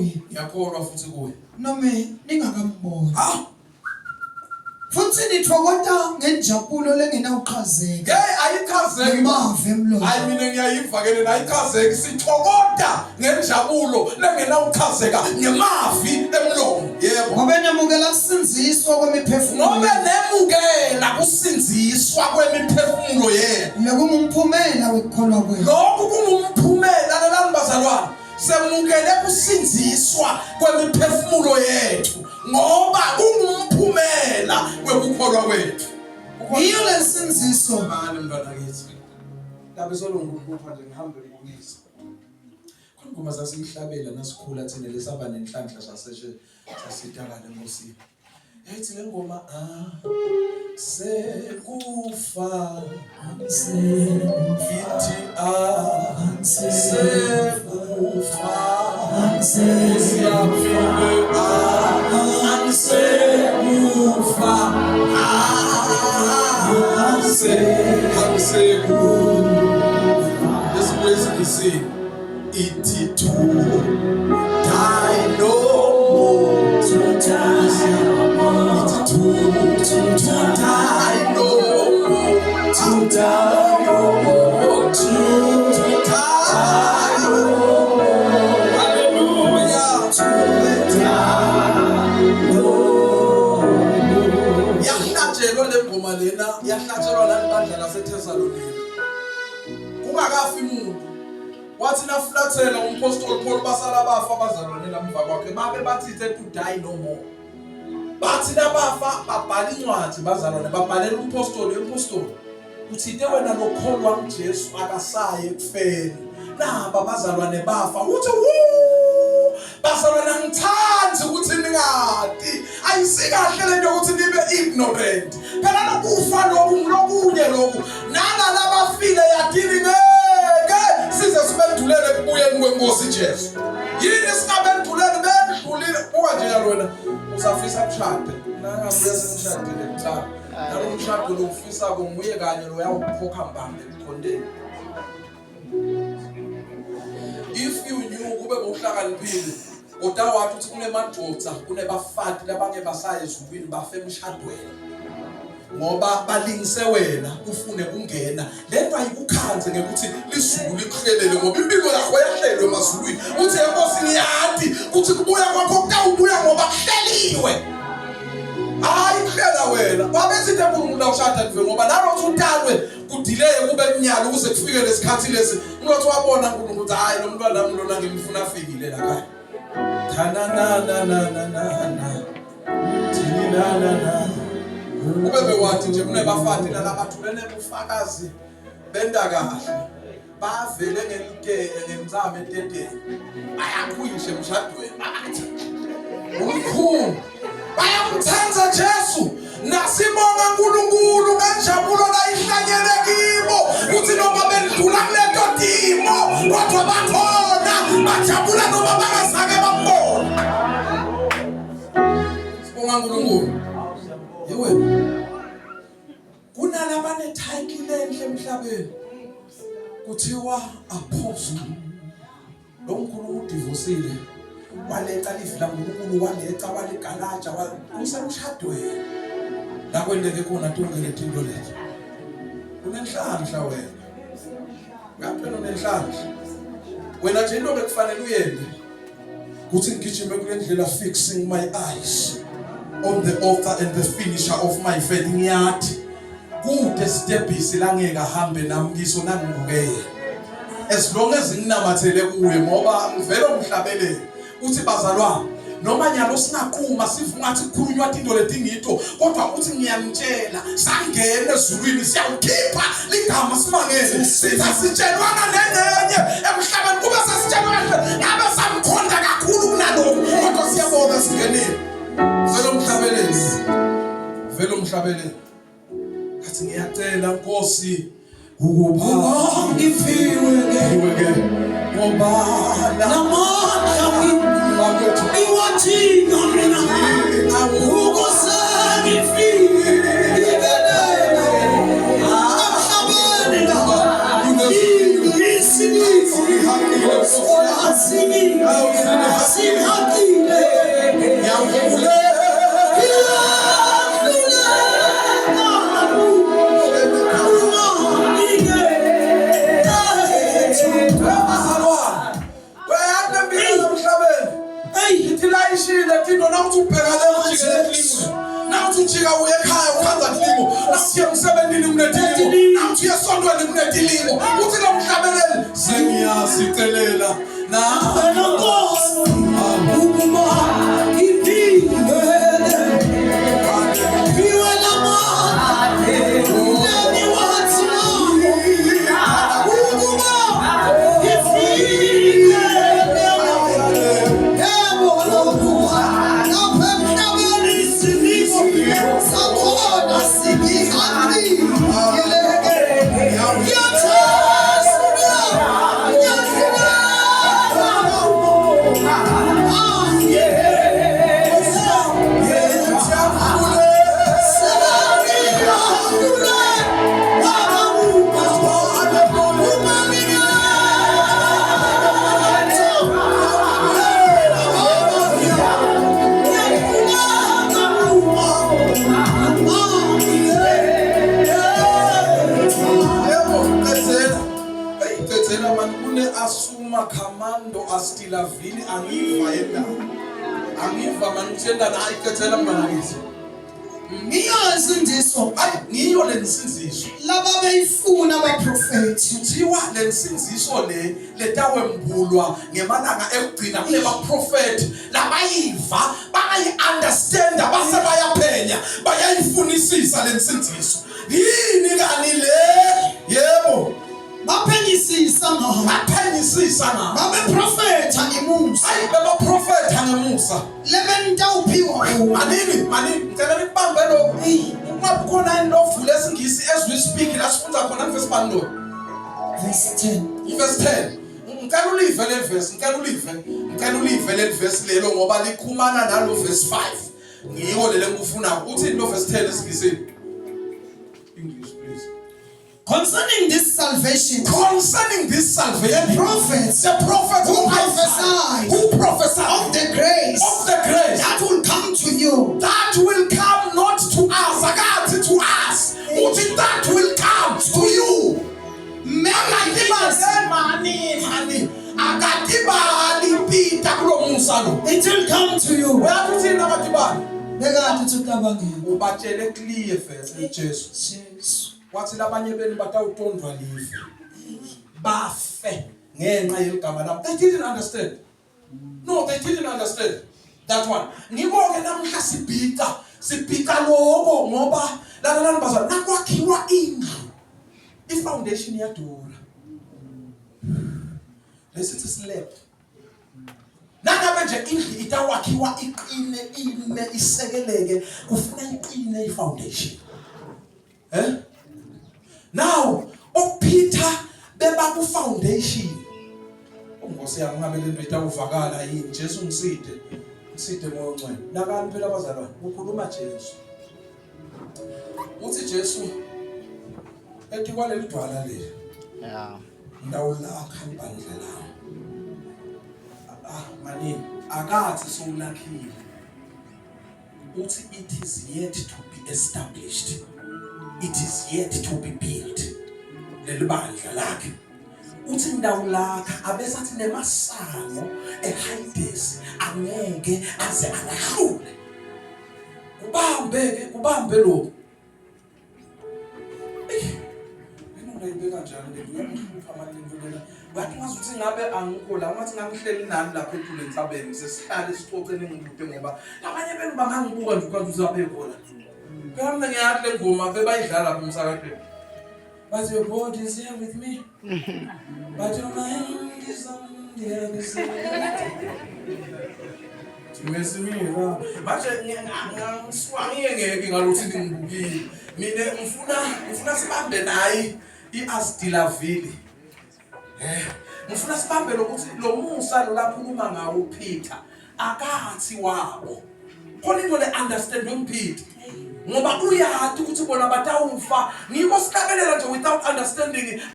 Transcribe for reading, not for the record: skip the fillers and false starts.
kuye. Ngiyakholwa futhi kuye. Nome ningakamboni. Ha? Futhi nithokoza ngenjabulo lengenawuchazeka. Hey, ayichazeki. Ngemavi emlomo. Hayi mina ngiyayiva ke lena ayichazeki. Sithokoda ngenjabulo lengenawuchazeka ngemavi emlomo. Yebo. Ngobe nemukela kusindziswa kwemiphefumulo. Ngobe nemukela kusindziswa kwemiphefumulo yenu. Lekungumphumela wekukholwa kwenu. Lokhu kungumphumela lalelani bazalwane. Semukele kusindziswa kwemiphefumulo yethu ngoba kungumphumela wekukholwa kwethu. Yiyo lensindziso. Mani mntwana kithi. Tabe solungu kupha nje ngihambe ngibuyise. Khona ingoma sasiyihlabela nasikhula thina lesaba nenhlanhla saseshe sasitakala enkosini. Yayithi le ngoma a sekufa ithi a sekufa siyafike a sekufa a sekufa Lesi ithi to die no more To die no more. ithi to die no more To die no more. to die no more hallelujah To die no more. Yahlatshelwa le ngoma lena yahlatshelwa lalibandla laseThesalonika kungakafi muntu Wathi nafulathela umpostoli Paul basala bafa abazalwane lamva kwakhe babe bathi to die no more. Bathi nabafa babhala incwadi bazalwane babhalela umpostoli umpostoli uthinte wena lokholwa nguJesu akasaye ekufeni. Naba bazalwane bafa uthi wuu bazalwane angithandi ukuthi ningati ayisikahle lento yokuthi nibe ignorant phela lokufa lokhu ngilokunye lokhu nalalabafile yadini ngeke size sibendulele ekubuyeni kwenkosi Jesu yini singabenduleli bendlulile buka nje yalona usafisa kushada nangabuya sengishadile kuqala nalo mshado lo ufisako nguye kanye lo yawukhokha mbambe ekukhonteni if you knew kube bokuhlakaniphile kodwa wathi ukuthi kunemadvodza kunebafati labange basaye ezulwini bafe emshadweni ngoba balingise wena ufune kungena lento ayikukhanze ngekuthi lizulu likuhlelele ngoba impilo yakho yahlelwe emazulwini uthi enkosi ngiyati ukuthi kubuya kwakho kutawubuya ngoba kuhleliwe hayi kuhlela wena wabethi into enkulunkulu awushada nje ngoba nalothi utalwe kudileye kube mnyalo ukuze kufike lesikhathi lesi ulothi wabona uNkulunkulu ukuthi hayi lo mntwana wami lona ngimfuna afikile la khaya thana na na na na na na thini na na na kube bewathi nje kunebafati lalabathulene bufakazi benta kahle bavele ngelitele ngemzamo eteteni bayakhuyisha emshadweni bathi umkhulu bayamthanda Jesu nasibonga uNkulunkulu ngenjabulo layihlanyele kibo kuthi noma bendlula kuleto timo kodwa bakhona bajabula noma bangazange bambone sibonga uNkulunkulu yewena kunalabanethayitile enhle emhlabeni kuthiwa apostle lo mkhulu udivosile waleca livi laNkulunkulu waleca waligalaja usemshadweni la kwenteke khona tonke letinto leti unenhlanhla wena ngaphela unenhlanhla wena nje into bekufanele uyende kuthi ngigijime kule ndlela fixing my eyes on the author and the finisher of my faith ngiyathi kude stebhisi langeke ahambe nami kiso nangibuke yena as long as nginamathele kuye ngoba ngivele umhlabelele uthi bazalwane noma nyalo singaquma siva ungathi kukhulunywa tinto letingito kodwa uthi ngiyanitshela sangena ezulwini siyawukhipha ligama simangele sithi asitshelwana nengenye emhlabeni kube sesitshelwe kahle ngabe samkhonda kakhulu kunalokhu kodwa siyabona singenile vele umhlabeleli vele umhlabeleli athi ngiyacela nkosi ukuba ngiphiwe ke ngoba namandla ngiwadinga mina ukuze ngifike emhlabeni lapha Sitilayishile tinto nawuthi ubheka le ujikele etilingweni. Nawuthi ujika uye ekhaya ukhanza tilingo. Nawuthi uye emsebentini kunetilingo. Nawuthi uye esontweni kunetilingo. Uthi lo mhlabeleli sengiyasicelela na Nkosi ukuba iphile Phiwe lamandla lemiwathayo ukuba ifike Yebo lokhu lapha emhlabeni isimiso sakhona sibiqinile. Ngiyathanda, ngiyahluleka. Ah, Yebo, cedzela. Eyi cedzela mani kune asuma commando astilavili angiva yendaba. Angiva mani ukuthi yendaba hayi cedzela mntwana kithi. Ngiyo insindiso Hayi ngiyo lensindziso. lababeyifuna abaprofethi. Kuthiwa lensindziso le letawembulwa ngemalanga ekugcina kunebaprofethi labayiva bangayi-understanda base bayaphenya bayayifunisisa lensindziso. Yini kani le? Yebo. Baphenyisisa ngayo. Baphenyisisa ngayo. Babeprofetha ngemusa. Hayi bebaprofetha ngemusa. Lebenitawuphiwa wona. Manini, manini, ngicela nikubambe lokhu. Kungabe khona yini lovula esiNgisi as we speak la sifunda khona verse bani lo? Verse 10. Verse 10. Ngicela ulive le verse, ngicela ulive. Ngicela ulive le verse lelo ngoba likhumana nalo verse 5. Ngiyiko lele ngikufunayo. Uthini lo verse 10 esiNgisini? English please. Concerning this salvation, Concerning this salvation, the prophets the prophet who prophesied who prophesied of the grace of the grace that will come to you, that will come not to us akathi to us uthi that will come to you many akatibali mani mani akatibali Peter kulo musa lo it will come to you. uyathi uthini akatibali Bekade uthi ucabangile. ubatshele clear first uJesu Jesu. wathi labanye benu batawutondwa live bafe ngenxa yeligama lami. They didn't understand. No, they didn't understand that one. Ngiko-ke namuhla sibhica sibhica loko ngoba lalelani bazalwane nakwakhiwa indlu i-foundation iyadura lesithi slab nangabe nje indlu itawakhiwa iqine ime isekeleke kufuna iqine i-foundation eh now oPeter beba ku foundation ungosi yami ngabe lento itawuvakala yini Jesu ngiside ngiside moya ongcwele nakani phela abazalwane ukhuluma Jesu uthi Jesu ethi kwaleli dwala leli Yeah. ngawulakha ibandla lami ah manini akathi sowulakhile uthi it is yet to be established it is yet to be built leli bandla lakhe uthi ngidawulakha abesathi nemasango eHades angeke aze alahlule kubambe ke kubambe lokho Mina ungayibeka njani le ngiyakuhlupha manje lento lena. Ngathi ngazuthi ngabe angikho la ngathi ngangihleli nani lapha etulu entsabeni sesihlale sixoxeni ngikude ngoba labanye benu bangangibuka nje ukwazi ukuthi lapha ekhona. Phela mina ngiyathi le ngoma bebayidlala lapha emsakazweni. But your body is here with me. But your mind is on the other side. Mesimile manje ngisuka ngeke ngalokuthi ngibukile. Mina ngifuna ngifuna sibambe nayi iAsdilaville. Eh, ngifuna sibambe lokuthi lo musa lo lakhuluma ngawo uPeter akathi wabo. Khona into le understand uPeter. Ngoba uyati ukuthi bona batawufa ngiko sihlabelela nje without understanding.